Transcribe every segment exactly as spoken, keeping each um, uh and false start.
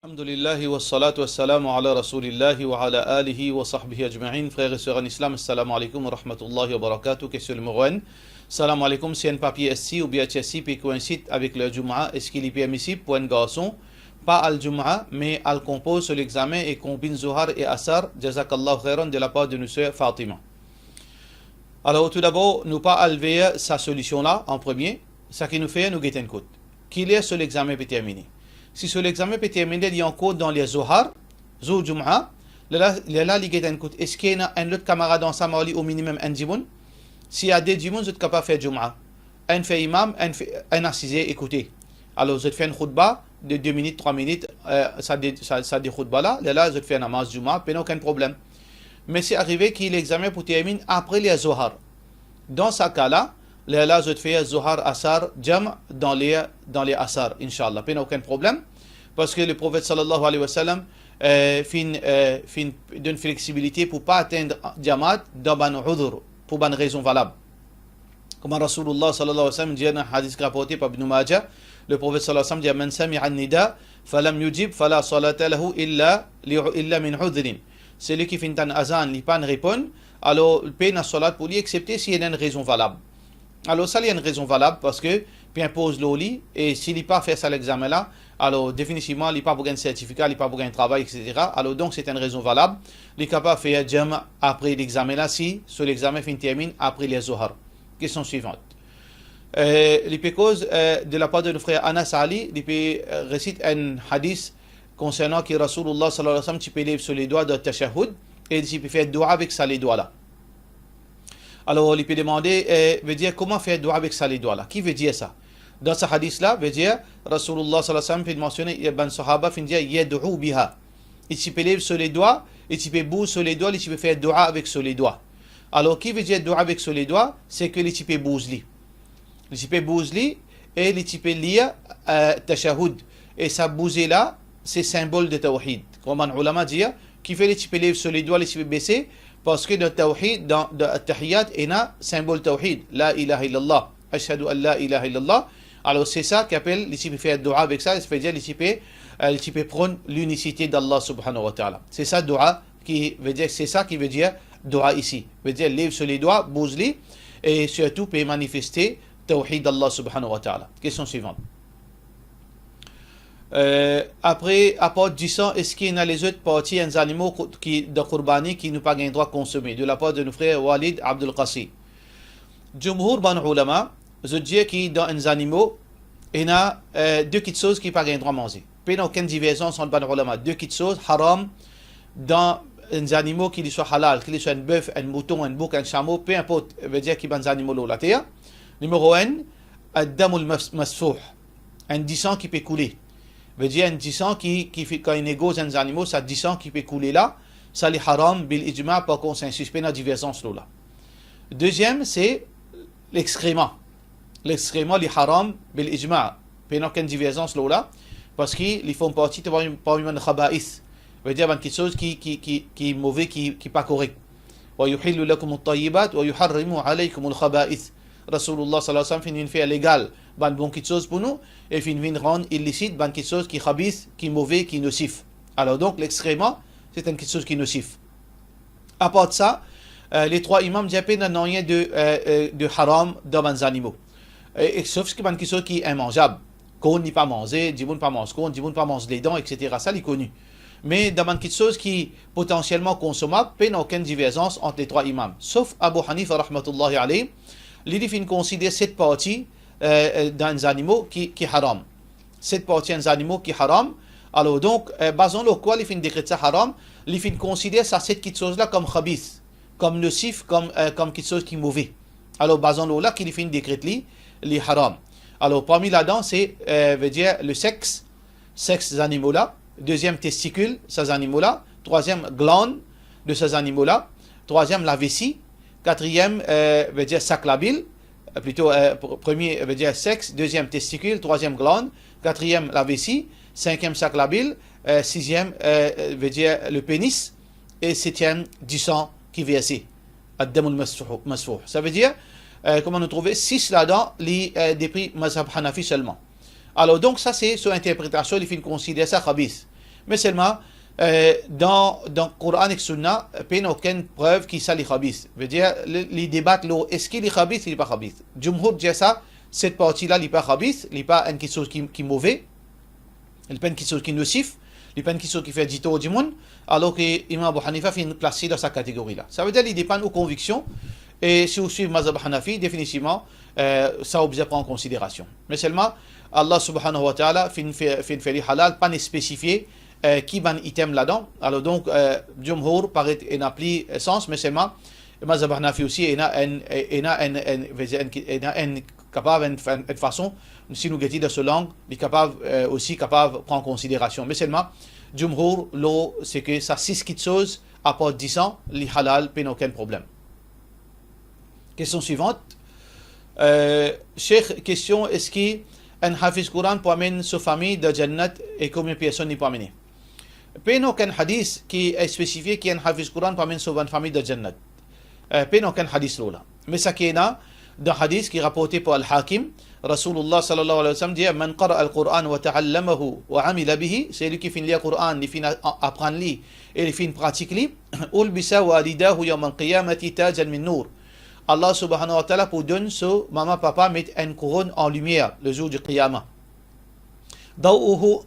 Alhamdulillah, wassalatu wassalamu ala Rasoulillah wa ala alihi wa sahbihi ajmain. Frer e ser an Islam, assalamu alaikum wa rahmatullahi wa barakatuh. Kestion nimero enn. Salam alaikum, si enn papie S C oubien H S C pe koinsid avek ler Jumaa, eski li permisib pou enn garson pa al Jumaa, me al konpoz so lexamen e konbinn Zohar e Asar? Jazakallahu khairan, de lapar de nou ser Fatima. Alor, toudabor, nou pa al ver sa solision la an premie. Sa ki nou fer, nou get enn kot. Kiler so lexamen pe termine? Si so lexamen pe termine, li ankor dan ler Zohar, zour Jumaa, lerla, lerla li get enn kot, eski ena enn lot kamarad ansam ar li, ominimem enn dimoun? Si a de dimoun, zot kapav fer Jumaa. Enn fer imam, enn fer, enn asize ekoute. Alor, zot fer enn khoutba de de minit, trwa minit, eh, sa de, sa, sa de khoutba la, lerla zot fer namaz Jumaa, pena okenn problem. Me si arive ki lexamen pou terminn apre ler Zohar, dan sa ka la, lerla zot fer Zohar Asar jam dan ler, dan ler Asar, inshallah, pena okenn problem, parski Leprofet sallallahu alayhi wa sallam, eh, finn, eh, finn donn fleksibilite pou pa atenn jamaat dan bann udhr, pou bann rezon valab. Kouma Rasoulullah sallallahu alayhi wa sallam dir dan hadis ki raporte par Ibn Majah, Leprofet sallallahu alayhi wa sallam dir, "Man sami'a an-nida falam yujib fala salata lahu illa li, illa min udhrin." Seki finn tann azan, li pa'nn reponn, alor pena salat pou li, exsepte si ena enn rezon valab. Alor sa li enn rezon valab, parski pe inpoz lor li, e si li pa fer sa lexamen la, alor definitivman li pa pou gagn sertifika, li pa pou gagn travay, et cetera. Alor donk se enn rezon valab, li kapav fer jam apre lexamen la, si so lexamen finn terminn apre ler Zohar. Kestion swivant. Eh, li pe koz, eh, de lapar de nou frer Anas Ali, li pe, eh, resit enn hadis konsernan ki Rasoulullah sallallahu alayhi wa sallam ti pe lev so ledwa dan tashahhud, e li ti pe fer doua avek sa ledwa la. Alor, li pe demande, eh, vedir, kouma fer doua avek sa ledwa la? Ki vedir sa? Dan sa hadis la, vedir, Rasoulullah sallallahu alayhi wa sallam finn mansione, eh, bann sahaba finn dir, "Yad'u biha." Li ti pe lev so ledwa, li ti pe bouz so ledwa, li ti pe fer doua avek so ledwa. Alor, ki vedir doua avek so ledwa? Seki li ti pe bouz li. Li ti pe bouz li e li ti pe lir, eh, tashahhud. E sa bouze la, se sinbol de tawhid. Kouma bann oulama dir, kifer li ti pe lev so ledwa, li ti pe bese, parski dan tawhid, dan, dan attahiyat, ena sinbol tawhid. La ilaha illallah. Ashhadu an la ilaha illallah. Alor, se sa ki apel, li ti pe fer doua avek sa, sa vedir li ti pe, eh, li ti pe pran linisite d'Allah subhanahu wa ta'ala. Se sa doua ki vedir, se sa ki vedir doua isi. Vedir lev so ledwa, bouz li, e sirtou pe manifeste tawhid Allah subhanahu wa ta'ala. Kestion swivant. Eh, apre, apar disan, eski ena lezot parti enn zanimo ko-, ki, dan kourbani ki nou pa gagn drwa konsome? De lapar de nou frer Walid Abdul Qasi. Jumhour bann oulama, zot dir ki dan enn zanimo, ena, eh, de kitsoz ki pa gagn drwa manze. Pena okenn diverzans ant bann oulama. De kitsoz haram dan enn zanimo, ki li swa halal, ki li swa enn bef, enn mouton, enn bouk, enn samo, pe inport, vedir ki bann zanimo lor later. Nimero enn, ad-damul mas-, masfuh, enn disan ki pe koule. Vedir enn disan ki, ki fi-, kan inn egoz enn zanimo, sa disan ki pe koule la, sa li haram bil ijma, par konsensis, pena diverzans lor la. Deziem, se lexkreman. Lexkreman, li haram bil ijma. Pena okenn diverzans lor la, parski li form parti de parmi, parmi bann khaba'ith. Vedir bann kitsoz ki, ki, ki, ki move, ki, ki pa korek. "Wa yuhillu lakumut tayyibat wa yuharrimu alaykumul khaba'ith." Rasoulullah sallallahu alayhi wa sallam finn vinn fer legal bann bon kitsoz pou nou, e finn vinn rann ilisit bann kitsoz ki khabith, ki move, ki nosif. Alor donk, lexkreman, se enn kitsoz ki nosif. Apar sa, eh, le trwa imam dir pena nanye de, eh, eh, de haram dan bann zanimo. E, e sof ki bann kitsoz ki inmanzab. Korn li pa manze, dimoun pa manz korn, dimoun pa manz ledan, et cetera. Sa li koni. Me dan bann kitsoz ki potansielman konsomab, pena okenn diverzans ant le trwa imam. Sof Abu Hanifa rahmatullahi alayh, li, li finn konsider set parti, eh, eh, dan enn zanimo ki, ki haram. Set parti enn zanimo ki haram. Alor donk, eh, bazan lor kwa li finn dekret sa haram? Li finn konsider sa set kitsoz la kom khabith, kom nosif, kom, eh, kom kitsoz ki move. Alor, bazan lor la ki li finn dekret li, li haram. Alor, parmi ladan, se, eh, vedir le sex, sex zanimo la, deziem testikil sa zanimo la, trwaziem glann de sa zanimo la, trwaziem lavesi, katriem, eh, vedir sak labil, eh, plito, eh, pr-, premie, vedir sex, deziem testikil, trwaziem glann, katriem lavesi, sinkiem sak labil, eh, siziem, eh, eh, vedir le penis, e setiem disan ki verse. Ad-damul masfuh, masfuh. Savedir, eh, kouma nou trouve, sis ladan, li, eh, depri mazhab Hanafi selman. Alor, donk, sa se so interpretasion, li finn konsider sa khabith. Me selman, eh, dan, dan Koran ek Sunna, pena okenn prev ki sa li khabith. Vedir, li, li debat lor eski li khabith, li pa khabith. Jumhur dir sa, set parti la, li pa khabith, li pa enn kiksoz ki, ki move, li pa enn kiksoz ki nosif, li pa enn kiksoz ki fer ditor dimoun, alor ki Imam Abu Hanifa finn klase dan sa kategori la. Sa vedir, li depann ou konviksion, e si ou swiv mazhab Hanafi, definitivman, eh, sa ou bizin pran an konsiderasion. Me selman, Allah subhanahu wa ta'ala finn fer, finn fer li halal, pa spesifie, eh, ki bann item ladan. Alor donk, eh, Jumhur paret ena pli, eh, sans, me selman, mazhab Hanafi osi ena enn, ena enn, enn, vedir enn, ena enn kapav enn, enn, enn fason, si nou gete dan so lang, li kapav, eh, osi kapav pran konsiderasion. Me selman, Jumhur, lor, se ke sa sis kiksoz, apar disan, li halal, pena okenn problem. Kestion swivant. Eh, Sheikh, kestion, eski enn hafiz Koran pou amenn so fami dan Jannat e konbien personn li pou amene? Pena okenn hadis ki spesifie ki enn hafiz Koran pou amenn so bann fami dan Jannat. Eh, pena okenn hadis lor la. Me sa ki ena dan hadis ki raporte par Al-Hakim, Rasulullah sallallahu alayhi wa sallam dir, "Man qara'a al-Qur'an wa ta'allamahu wa amila bihi", seki finn lir Koran, li finn a-, a-, aprann li, e li finn pratik li, "ulbisa walidahu yawm al-qiyamati tajan min nur." Allah subhanahu wa ta'ala pou donn so mama papa met enn kouronn an limier, le jour du qiyamah. Daw'uhu,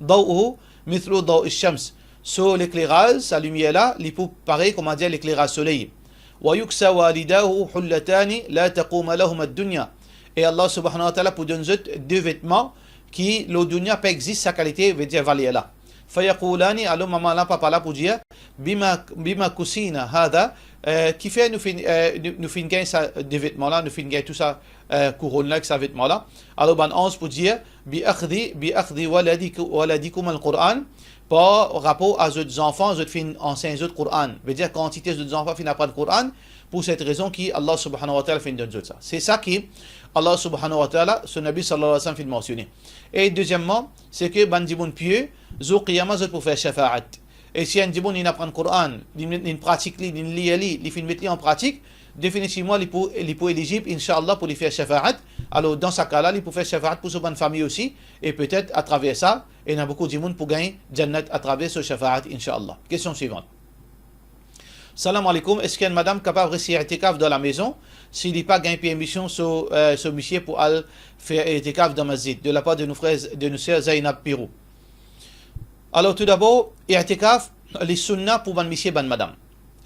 daw'uhu mithlu daw'ish shams. So lekleraz, sa limier la, li pou parey, koumadir, lekleraz soley. Wa yuksa walidahu hullatani la taquma lahuma ad-dunya. E Allah subhanahu wa ta'ala pou donn zot de vetman ki lor dunya pa exist sa kalite, vedir valer la. Fayaqulani, alor mama la, papa la pou dir, "Bima, bima kusina hadha?" Eh, kifer nou finn, eh, nou, nou finn gagn sa de vetman la, nou finn gagn tou sa, eh, kouronn la ek sa vetman la? Alor bann anz pou dir, "Bi akhdhi, bi akhdhi waladiku-, waladikum al-Qur'an", par rapor a zot zanfan, zot finn ansegn zot Koran. Vedir kantite zot zanfan finn aprann Koran, pou set rezon ki Allah subhanahu wa ta'ala finn donn zot sa. Se sa ki Allah subhanahu wa ta'ala, so Nabi sallallahu alayhi wa sallam finn mansione. E dezieman, seki bann dimoun pie, zour qiyama zot pou fer shafaat. E si enn dimoun inn aprann Koran, li, li pratik li, li lir li, li finn met li an pratik, definitivman li pou, li pou elizib, inshallah, pou li fer shafaat. Alor, dan sa ka la, li pou fer shafaat pou so bann fami osi, e petet atraver sa, ena boukou dimoun pou gagn Jannat atraver so shafaat, inshallah. Kestion swivant. Salam aleykoum, eski enn madam kapav res itikaf dan lamezon si li pa gagn permision so, eh, so misie pou al fer itikaf dan masjid, de lapar de nou frer, de nou ser Zainab Pirou? Alor, toudabor, itikaf, li sunna pou bann misie, bann madam.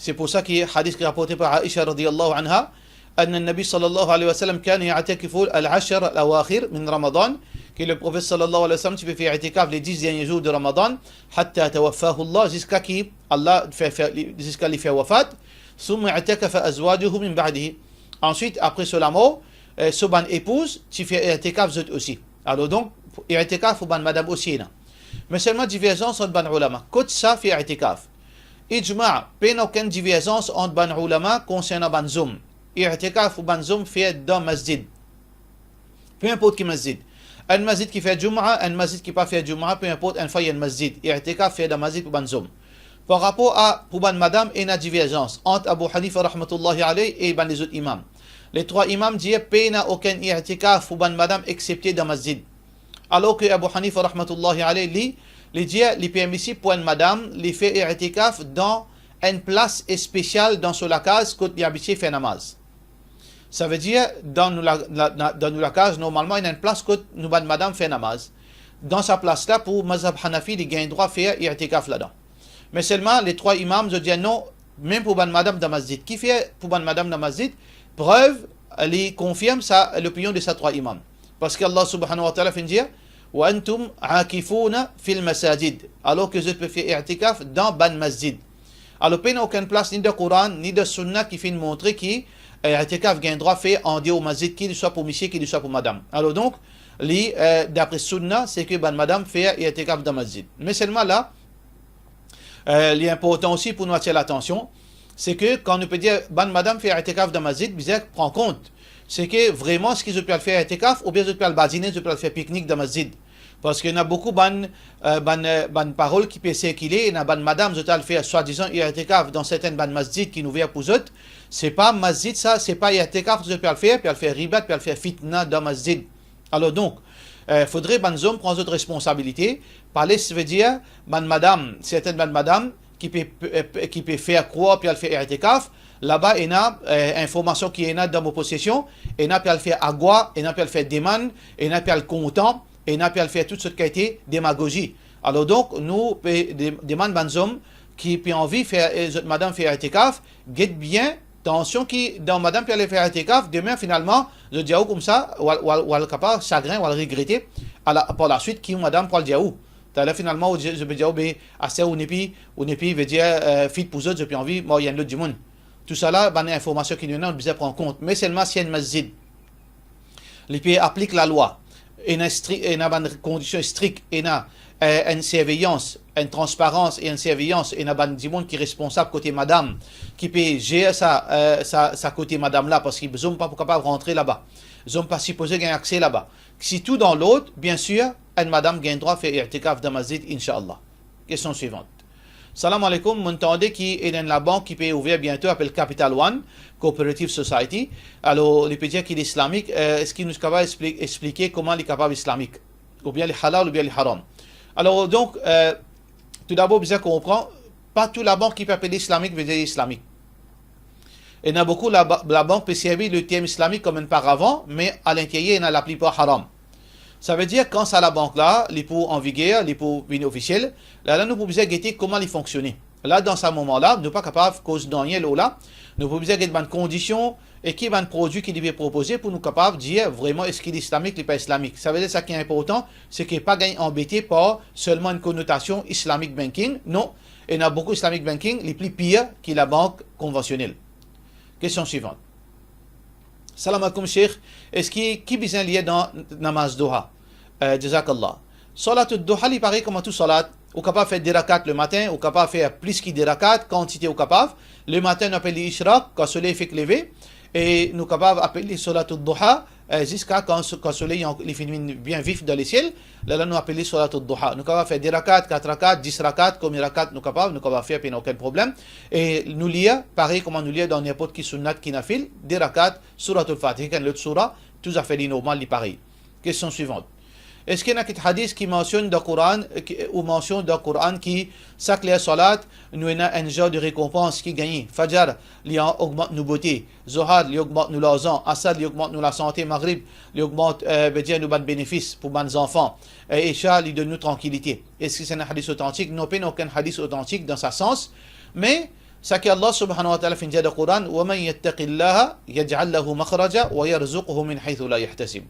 Se pou sa ki hadis ki raporte par Aisha radiyallahu anha, anna Nabi sallallahu alayhi wa sallam kana ya'takifu al-ashar al-awakhir min Ramadan, ki le Profet sallallahu alayhi wa sallam ti pe fer itikaf les dix derniers jours de Ramadan, hatta tawaffahu Allah, ziska ki Allah fer, fer, li, ziska li fer wafat, thumma i'takafa azwajuhu min ba'dihi. Answit, apre so lamor, eh, so bann epouz ti fer itikaf zot osi. Alor donk, itikaf pou bann madam osi ena. Me selman diverzans ant bann oulama. Kot sa fer itikaf? Ijma, pena okenn diverzans ant bann oulama konsernan bann zom. Itikaf pou bann zom fer dan masjid. Pe inport ki masjid. Enn masjid ki fer Jumaa, enn masjid ki pa fer Jumaa, pe inport, enn fwa enn masjid. Itikaf fer dan masjid pou bann zom. Par rapor a, pou bann madam, ena diverzans ant Abu Hanifa rahmatullahi alayh e bann lezot imam. Le trwa imam dir pena okenn itikaf pou bann madam exsepte dan masjid. Alor ki Abu Hanifa rahmatullahi alayh, li, li dir li permisib pou enn madam, li fer itikaf dan enn plas espesial dan so lakaz kot li abitie fer namaz. Savedir, dan nou la, la, la, dan nou lakaz, normalman, ena enn plas kot nou bann madam fer namaz. Dan sa plas la, pou mazhab Hanafi, li gagn drwa fer itikaf ladan. Me selman, le trwa imam, zot dir non, mem pou bann madam dan masjid. Kifer pou bann madam dan masjid? Prev, li konfirm sa, lopinion de sa trwa imam. Parski Allah subhanahu wa ta'ala finn dir, "Wa antum akifuna fil masajid." Alor ki zot pe fer itikaf dan bann masjid. Alor, pena okenn plas ni dan Koran, ni dan Sunna ki finn montre ki, eh, itikaf gagn drwa fer andeor masjid, ki li swa pou misie, ki li swa pou madam. Alor donk, li, eh, dapre Sunna, seki bann madam fer itikaf dan masjid. Me selman la, eh, li inportan osi pou nou atir latansion, seki kan nou pe dir bann madam fer itikaf dan masjid, bizin pran kont, seki vreman eski zot pe al fer itikaf oubien zot pe al badine, zot pe al fer piknik dan masjid. Parski ena boukou bann, eh, bann, eh, bann parol ki pe sirkile, ena bann madam zot al fer swadizan itikaf dan sertenn bann masjid ki ouver pou zot. Se pa masjid sa, se pa itikaf zot pe al fer, pe al fer ribat, pe al fer fitna dan masjid. Alor donk, Eh, fodre bann zom pran zot responsabilite, pa les, vedir, bann madam, sertenn bann madam ki pe, pe, ki pe fer krwar pe al fer i'tikaf, laba ena, eh, informasion ki ena dan mo posesion, ena pe al fer agwa, ena pe al fer demann, ena pe al kontan, ena pe al fer tou sort kalite demagozi. Alor donk, nou pe de-, demann bann zom ki pe anvi fer, eh, zot madam fer i'tikaf, get bien, tansion ki dan madam pe al fer i'tikaf, demin finalman, zot dir ou koumsa, ou al, ou al, ou al kapav sagrin, ou al regrete, ala, par laswit, ki ou madam pou al dir ou. Taler finalman, ou dir, zot pe dir ou, be, aster ou nepli, ou nepli, vedir, eh, fit pou zot, zot pe anvi marye enn lot dimoun. Tousala, bann informasion ki nou ena, nou bizin pran kont. Me selman si enn masjid, li pe aplik lalwa, ena stri-, ena bann kondision strik, ena, eh, enn sirveyans, enn transparans e enn sirveyans, ena bann dimoun ki responsab kote madam, ki pe zer sa, eh, sa, sa kote madam la, parski zom pa pou kapav rantre laba. Zom pa sipoze gagn akse laba. Si tou dan lord, biensir, enn madam gagn drwa fer i'tikaf dan masjid, inshallah. Kestion swivant. Salam aleykoum, mo'nn tande ki ena enn labank ki pe ouver biento, apel Capital One Cooperative Society. Alor, li pe dir ki li islamik, eh, eski nou kapav expli-, explike kouma li kapav islamik? Oubien li halal, oubien li haram? Alor, donk, eh, toudabor, bizin konpran, pa tou labank ki pe apele islamik, vedir islamik. Ena boukou laba-, labank pe servi le term islamik kom enn paravan, me alinteryer ena laplipar haram. Savedir, kan sa labank la, li pou an viger, li pou vinn ofisiel, la, la nou pou bizin gete kouma li fonksione. La, dan sa moman la, nou pa kapav koz nanye lor la, nou pou bizin get bann kondision e ki bann prodwi ki li pe propoze pou nou kapav dir vreman eski li islamik, li pa islamik. Savedir, sa ki inportan, se ki pa gagn anbete par selman enn konotasion Islamic banking, non, ena boukou Islamic banking, li pli pir ki labank konvansionel. Kestion swivant. Salam aleykoum, Sheikh. Eski, ki bizin lir dan namaz Duha? Eh, jazakallah. Salatul Duha, li parey kouma tou salat. Ou kapav fer de rakat lematin, ou kapav fer plis ki de rakat, kantite ou kapav. Lematin, nou apel li ishraq, kan soley fek leve. E nou kapav apel li Salatul Duha, eh, ziska kan so-, kan soley an-, li finn vinn bien vif dan lesiel, lerla nou apel li Salatul Duha. Nou kapav fer de rakat, kat rakat, dis rakat, konbien rakat nou kapav, nou kapav fer, pena okenn problem. E nou lir, parey kouma nou lir dan ninport ki sunnat ki nafil, de rakat, Suratul Fatiha, enn lot soura, tou zafer li normal, li parey. Kestion swivant. Eski ena kit hadis ki mansionn dan Koran, ki, ou mansionn dan Koran ki sak ler salat, nou ena enn zar de rekonpans ki gagne? Fajar, li an-, ogmant nou bote. Zohar, li ogmant nou larzan. Asar, li ogmant nou lasante. Magrib, li ogmant, eh, vedir nou bann benefis pou bann zanfan. Eh, Isha, li donn nou trankilite. Eski se enn hadis otantik? Non, pena okenn hadis otantik dan sa sans. Me, sa ki Allah subhanahu wa ta'ala finn dir dan Koran, "Wa man yattaqillaha yaj'al lahu makhraja wa yarzuqhu min haythu la yahtasib."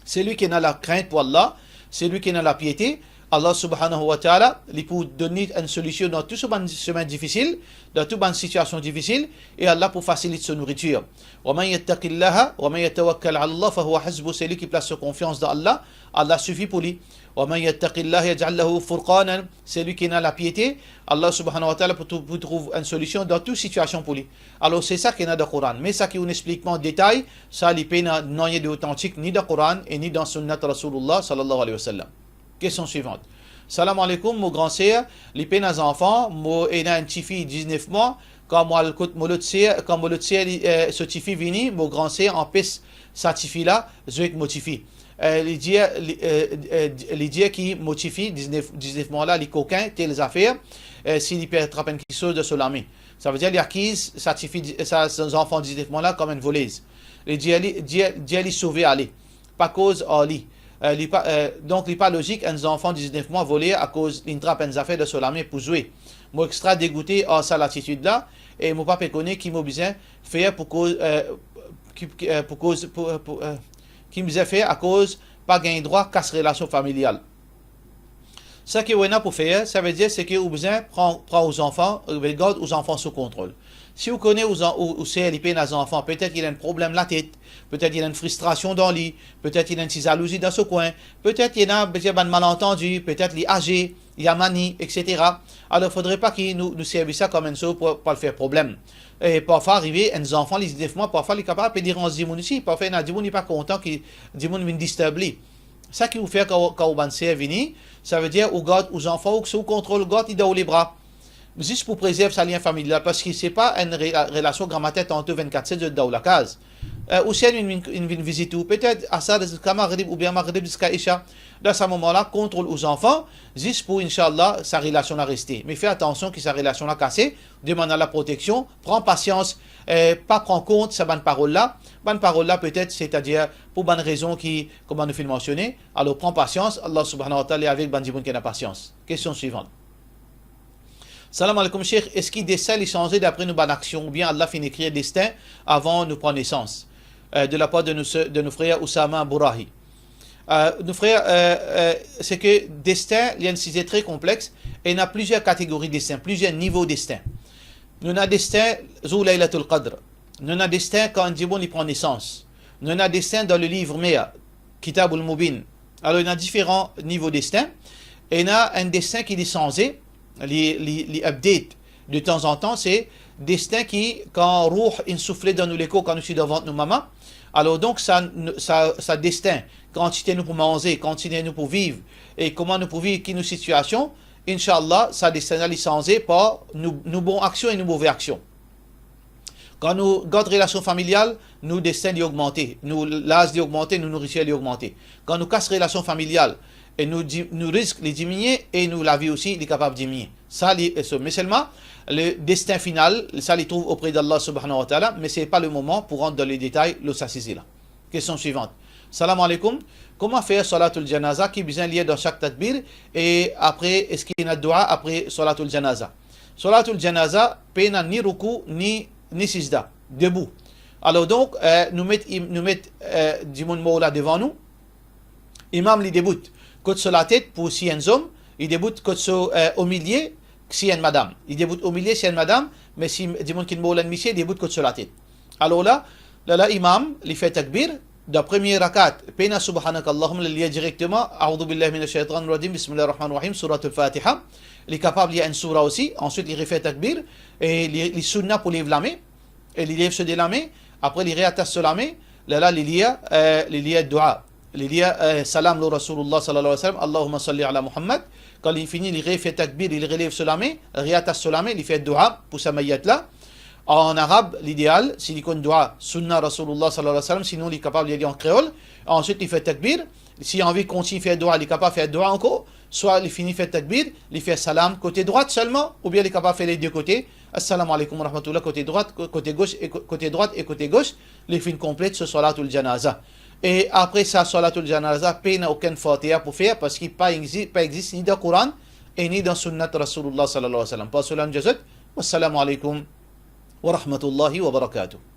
Selwi ki ena lakrint pou Allah, selwi ki ena lapiete, Allah subhanahu wa ta'ala, li pou donn li enn solision dan tou so bann semin difisil, dan tou bann sitiasion difisil, e Allah pou fasilit so nouritir. "Wa man yattaqillaha, wa man yatawakkal ala Allah, fa huwa hasbuh." Selwi ki plas so konfians dan Allah, Allah sifi pou li. "Wa man yattaqillaha yaj'al lahu furqanan." Selwi ki ena lapiete, Allah subhanahu wa ta'ala pou trou-, pou trouv enn solision dan tou sitiasion pou li. Alor, se sa ki ena dan Koran. Me sa ki ou'nn explik mwa an detay, sa li pena nanye de otantik ni dan Koran e ni dan sunnat Rasoulillah sallallahu alayhi wa sallam. Kestion swivant. Salam aleykoum, mo gran ser, li pena zanfan, mo ena enn tifi diznef mwa, kan mo al kot mo lot ser, kan mo lot ser, li, eh, so tifi vini, mo gran ser anpes sa tifi la zwe ek mo tifi. Eh, li dir, li, eh, eh, li dir ki mo tifi, diznef, diznef mwa la, li kokin, tel zafer, eh, si li pe trap enn kiksoz dan so lame. Savedir li akiz sa tifi, sa, sa zanfan diznef mwa la kom enn volez. Li dir li, dir, dir li sove ale. Pa koz ar li. Eh, li pa, eh, donk li pa lozik enn zanfan diznef mwa vole akoz li'nn trap enn zafer dan so lame pou zwe. Mo extra degoute ar sa latitid la, e mo pa pe kone ki mo bizin fer pou koz, eh, ki, ki, eh, pou koz, pou, eh, pou, eh, ki mo bizin fer akoz pa gagn drwa kas relasion familial. Sa ki ou ena pou fer, savedir se ki ou bizin pran, pran ou zanfan, eh, gard ou zanfan sou kontrol. Si ou kone ou zan-, ou, ou ser li pena zanfan, petet li ena enn problem latet, petet li ena enn fristrasion dan li, petet li ena enn ti zalouzi dan so kwin, petet li ena, petet bann malantandi, petet li aze, li amani, et cetera. Alor, fodre pa ki nou, nou servi sa kom enn soz pou, pou al fer problem. E parfwa arive, enn zanfan, li diznef mwa, parfwa li kapav pe deranz dimoun osi, parfwa ena dimoun li pa kontan ki dimoun vinn disturb li. Sa ki ou fer kan, kan ou bann ser vini, savedir ou gard ou zanfan ou sou kontrol, gard li dan ou lebra. zis pou prezerv sa lien familial, parski se pa enn re-, relasion gramatin tanto vennkat set zot dan ou lakaz. Eh, ou sien inn vinn, inn vinn vizit ou, petet asar ziska Maghrib oubien Maghrib ziska Isha. Dan sa moman la, kontrol ou zanfan, zis pou, inshallah, sa relasion la reste. Me fer atansion ki sa relasion la kase, demann Allah proteksion, pran pasians, eh, pa pran kont sa bann parol la. Bann parol la, petet, setadir pou bann rezon ki, kouma nou finn mansione, alor pran pasians, Allah Subhanahu wa Ta'ala li avek bann dimoun ki ena pasians. Kestion swivan. Salam aleykoum, Sheikh. Eski destin li sanze dapre nou bann aksion, oubien Allah finn ekrir destin avan nou pran nesans? Eh, de lapar de nou se-, de nou frer Oussama Bourahi. Eh, nou frer, eh, eh, se ke destin, li enn size tre konplex, e ena plizier kategori destin, plizier nivo destin. Nou ena destin zour Laylatul Qadr. Nou ena destin kan enn dimoun li pran nesans. Nou ena destin dan le liv Mer, Kitabul Mubin. Alor, ena diferan nivo destin. Ena enn destin ki li sanze, li, li, li update de tanzantan, se destin ki, kan rouh inn soufle dan nou lekor, kan nou ti dan vant nou mama, alor donk sa, sa, sa destin, kantite nou pou manze, kantite nou pou viv, e kouma nou pou viv, ki nou sitiasion, inshallah, sa destin la li sanze par nou, nou bon aksion e nou move aksion. Kan nou gard relasion familial, nou destin li ogmante, nou laz li ogmante, nou nouritir li ogmante. Kan nou kas relasion familial, e nou di-, nou risk li diminie e nou lavi osi li kapav diminie. Sa li, e so, me selman, le destin final, sa li trouv opre d'Allah Subhanahu wa Ta'ala, me se pa le moman pou rant dan le detay lor sa size la. Kestion swivant. Salam aleykoum. Kouma fer salatul janaza, ki bizin lir dan sak takbir, e apre, eski ena dua apre salatul janaza? Salatul janaza, pena ni roukou, ni, ni sijda, debou. Alor donk, eh, nou met im-, nou met, eh, dimoun mor la devan nou. Imam li debout kot so latet pou si enn zom, li debout kot so, eh, omilie si enn madam. Li debout omilie si enn madam, me si dimoun ki mor la enn misie, li debout kot so latet. Alor la, la, la imam, li fer takbir, dan premie rakat, pena Subhanakallahumma, li lir direkteman, A'udhu billahi minash shaitanir rajim, Bismillahir Rahmanir Rahim, Suratul Fatiha. Li kapav lir enn soura osi, answit li refer takbir, e li, li sunna pou lev lame, e li lev so de lame, apre li reatas so lame, lerla li lir, eh, li lir dua. Li lir, eh, salam lor Rasoulillah sallallahu alayhi wa sallam, Allahumma salli ala Muhammad. Kan li fini, li refer takbir, li relev so lame, reatas so lame, li fer dua pou sa mayit la. An arab, lideal, si li konn dua, sunna Rasoulillah sallallahu alayhi wa sallam, sinon li kapav lir li an kreol. Answit, li fer takbir. Si li anvi kontign fer dua, li kapav fer dua ankor. Swa li fini fer takbir, li fer salam kote drwat selman, oubien li kapav fer le de kote, Assalamu alaikum wa rahmatullah kote drwat, ko-, kote gos e ko-, kote drwat e kote gos, li finn konplet so salatul janaza. E apre sa, salatul janaza, pena okenn Fatiha pou fer, parski pa exi-, pa exist ni dan Koran e ni dan sunnat Rasoulillah sallallahu alayhi wa sallam. Par sela, mo dir zot, wassalamu alaikum wa rahmatullahi wa barakatuh.